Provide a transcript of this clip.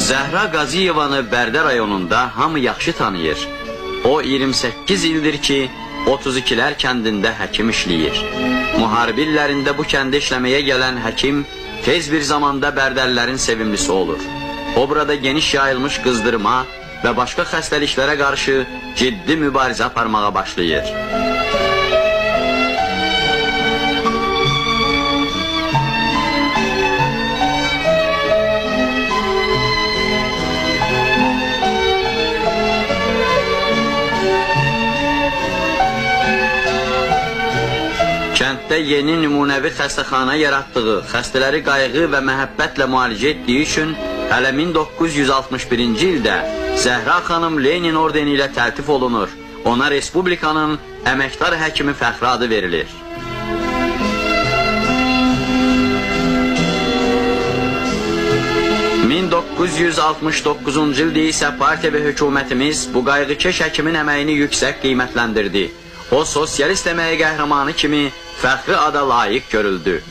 Zəhra Qaziyevanı Bərdə rayonunda hamı yaxşı tanıyır. O 28 ildir ki, 32-lər kəndində həkim işləyir. Müharibə illərində bu kəndə işləməyə gələn həkim tez bir zamanda bərdəlilərin sevimlisi olur. O burada geniş yayılmış qızdırma və başqa xəstəliklərə qarşı ciddi mübarizə aparmağa başlayır. Kənddə yeni nümunəvi xəstəxana yaratdığı, xəstələri qayğı və məhəbbətlə müalicə etdiyi üçün hələ 1961-ci ildə Zəhra xanım Lenin ordeni ilə təltif olunur. Ona Respublikanın əməkdar həkimi fəxri adı verilir. ...1969-cu ildə isə partiya və hökumətimiz bu qayğıkeş həkimin əməyini yüksək qiymətləndirdi. O, sosialist əməyi qəhrəmanı kimi fəxri ada layiq görüldü.